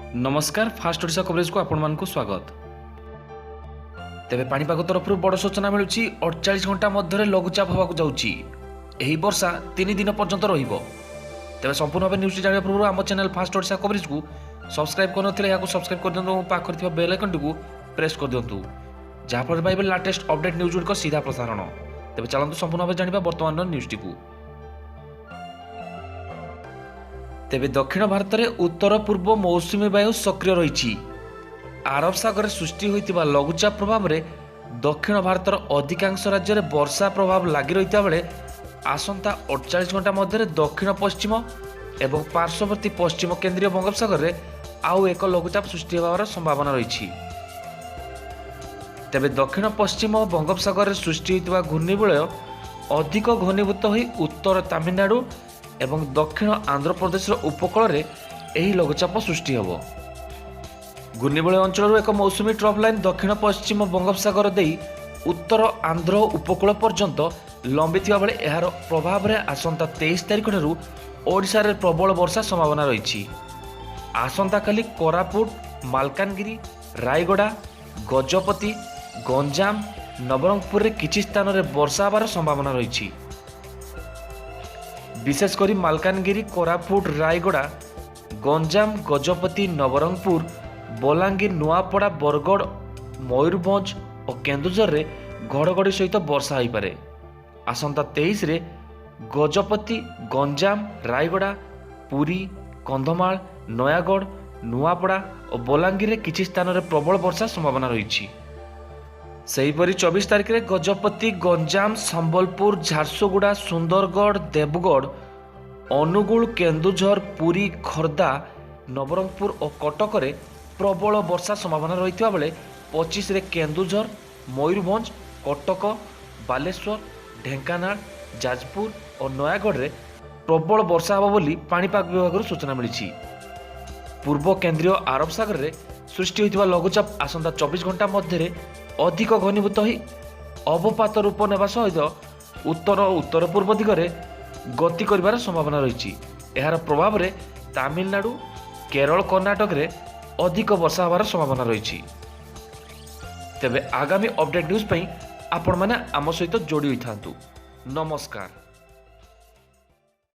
ନମସ୍କାର, ଫାଷ୍ଟ ଓଡ଼ିଶା କଭରେଜକୁ ଆପଣମାନଙ୍କୁ ସ୍ୱାଗତ। ତେବେ ପାଣିପାଗ ତରଫରୁ ବଡ଼ ସୂଚନା ମିଳୁଛି, 48 ଘଣ୍ଟା ମଧ୍ୟରେ ଲଘୁଚାପ ହେବାକୁ ଯାଉଛି। ଏହି ବର୍ଷା 3 ଦିନ ପର୍ଯ୍ୟନ୍ତ ରହିବ। ତେବେ ସମ୍ପୂର୍ଣ୍ଣ ଭାବେ ନ୍ୟୁଜ୍ଟି ଜାଣିବା ପୂର୍ବରୁ ଆମ ଚ୍ୟାନେଲ୍ ଫାଷ୍ଟ ଓଡ଼ିଶା କଭରେଜକୁ ସବସ୍କ୍ରାଇବ୍ କରିନଥିଲେ ଏହାକୁ ସବସ୍କ୍ରାଇବ୍ କରିଦିଅନ୍ତୁ ଏବଂ ପାଖରେ ଥିବା ବେଲ୍ ଆଇକନ୍ଟିକୁ ପ୍ରେସ୍ କରିଦିଅନ୍ତୁ, ଯାହାଫଳରେ ପାଇବେ ଲାଟେଷ୍ଟ ଅପଡେଟ୍ ନ୍ୟୁଜ୍ ଗୁଡ଼ିକ ସିଧା ପ୍ରସାରଣ। ତେବେ ଚାଲନ୍ତୁ, ସମ୍ପୂର୍ଣ୍ଣ ଭାବେ ଜାଣିବା ବର୍ତ୍ତମାନର ନ୍ୟୁଜ୍ଟିକୁ। ତେବେ ଦକ୍ଷିଣ ଭାରତରେ ଉତ୍ତର ପୂର୍ବ ମୌସୁମୀ ବାୟୁ ସକ୍ରିୟ ରହିଛି। ଆରବ ସାଗରରେ ସୃଷ୍ଟି ହୋଇଥିବା ଲଘୁଚାପ ପ୍ରଭାବରେ ଦକ୍ଷିଣ ଭାରତର ଅଧିକାଂଶ ରାଜ୍ୟରେ ବର୍ଷା ପ୍ରଭାବ ଲାଗି ରହିଥିବା ବେଳେ ଆସନ୍ତା 48 ଘଣ୍ଟା ମଧ୍ୟରେ ଦକ୍ଷିଣ ପଶ୍ଚିମ ଏବଂ ପାର୍ଶ୍ୱବର୍ତ୍ତୀ ପଶ୍ଚିମ କେନ୍ଦ୍ରୀୟ ବଙ୍ଗୋପସାଗରରେ ଆଉ ଏକ ଲଘୁଚାପ ସୃଷ୍ଟି ହେବାର ସମ୍ଭାବନା ରହିଛି। ତେବେ ଦକ୍ଷିଣ ପଶ୍ଚିମ ବଙ୍ଗୋପସାଗରରେ ସୃଷ୍ଟି ହୋଇଥିବା ଘୂର୍ଣ୍ଣିବଳୟ ଅଧିକ ଘନୀଭୂତ ହୋଇ ଉତ୍ତର ତାମିଲନାଡୁ ଏବଂ ଦକ୍ଷିଣ ଆନ୍ଧ୍ରପ୍ରଦେଶର ଉପକୂଳରେ ଏହି ଲଘୁଚାପ ସୃଷ୍ଟି ହେବ। ଘୂର୍ଣ୍ଣିବଳୟ ଅଞ୍ଚଳରୁ ଏକ ମୌସୁମୀ ଟ୍ରପ୍ ଲାଇନ୍ ଦକ୍ଷିଣ ପଶ୍ଚିମ ବଙ୍ଗୋପସାଗର ଦେଇ ଉତ୍ତର ଆନ୍ଧ୍ର ଉପକୂଳ ପର୍ଯ୍ୟନ୍ତ ଲମ୍ବିଥିବା ବେଳେ ଏହାର ପ୍ରଭାବରେ ଆସନ୍ତା 23 ତାରିଖଠାରୁ ଓଡ଼ିଶାରେ ପ୍ରବଳ ବର୍ଷା ସମ୍ଭାବନା ରହିଛି। ଆସନ୍ତାକାଲି କୋରାପୁଟ, ମାଲକାନଗିରି, ରାୟଗଡ଼ା, ଗଜପତି, ଗଞ୍ଜାମ, ନବରଙ୍ଗପୁରରେ କିଛି ସ୍ଥାନରେ ବର୍ଷା ହେବାର ସମ୍ଭାବନା ରହିଛି। ବିଶେଷ କରି ମାଲକାନଗିରି, କୋରାପୁଟ, ରାୟଗଡ଼ା, ଗଞ୍ଜାମ, ଗଜପତି, ନବରଙ୍ଗପୁର, ବଲାଙ୍ଗୀର, ନୂଆପଡ଼ା, ବରଗଡ଼, ମୟୂରଭଞ୍ଜ ଓ କେନ୍ଦୁଝରରେ ଘଡ଼ଘଡ଼ି ସହିତ ବର୍ଷା ହୋଇପାରେ। ଆସନ୍ତା 23ରେ ଗଜପତି, ଗଞ୍ଜାମ, ରାୟଗଡ଼ା, ପୁରୀ, କନ୍ଧମାଳ, ନୟାଗଡ଼, ନୂଆପଡ଼ା ଓ ବଲାଙ୍ଗୀରରେ କିଛି ସ୍ଥାନରେ ପ୍ରବଳ ବର୍ଷା ସମ୍ଭାବନା ରହିଛି। ସେହିପରି 24 ତାରିଖରେ ଗଜପତି, ଗଞ୍ଜାମ, ସମ୍ବଲପୁର, ଝାରସୁଗୁଡ଼ା, ସୁନ୍ଦରଗଡ଼, ଦେବଗଡ଼, ଅନୁଗୁଳ, କେନ୍ଦୁଝର, ପୁରୀ, ଖୋର୍ଦ୍ଧା, ନବରଙ୍ଗପୁର ଓ କଟକରେ ପ୍ରବଳ ବର୍ଷା ସମ୍ଭାବନା ରହିଥିବା ବେଳେ 25ରେ କେନ୍ଦୁଝର, ମୟୂରଭଞ୍ଜ, କଟକ, ବାଲେଶ୍ୱର, ଢେଙ୍କାନାଳ, ଯାଜପୁର ଓ ନୟାଗଡ଼ରେ ପ୍ରବଳ ବର୍ଷା ହେବ ବୋଲି ପାଣିପାଗ ବିଭାଗରୁ ସୂଚନା ମିଳିଛି। ପୂର୍ବ କେନ୍ଦ୍ରୀୟ ଆରବ ସାଗରରେ ସୃଷ୍ଟି ହୋଇଥିବା ଲଘୁଚାପ ଆସନ୍ତା 24 ଘଣ୍ଟା ମଧ୍ୟରେ ଅଧିକ ଘନୀଭୂତ ହୋଇ ଅବପାତ ରୂପ ନେବା ସହିତ ଉତ୍ତର ଉତ୍ତର ପୂର୍ବ ଦିଗରେ ଗତି କରିବାର ସମ୍ଭାବନା ରହିଛି। ଏହାର ପ୍ରଭାବରେ ତାମିଲନାଡୁ, କେରଳ, କର୍ଣ୍ଣାଟକରେ ଅଧିକ ବର୍ଷା ହେବାର ସମ୍ଭାବନା ରହିଛି। ତେବେ ଆଗାମୀ ଅପଡେଟ୍ ନ୍ୟୁଜ୍ ପାଇଁ ଆପଣମାନେ ଆମ ସହିତ ଯୋଡ଼ି ହୋଇଥାନ୍ତୁ। ନମସ୍କାର।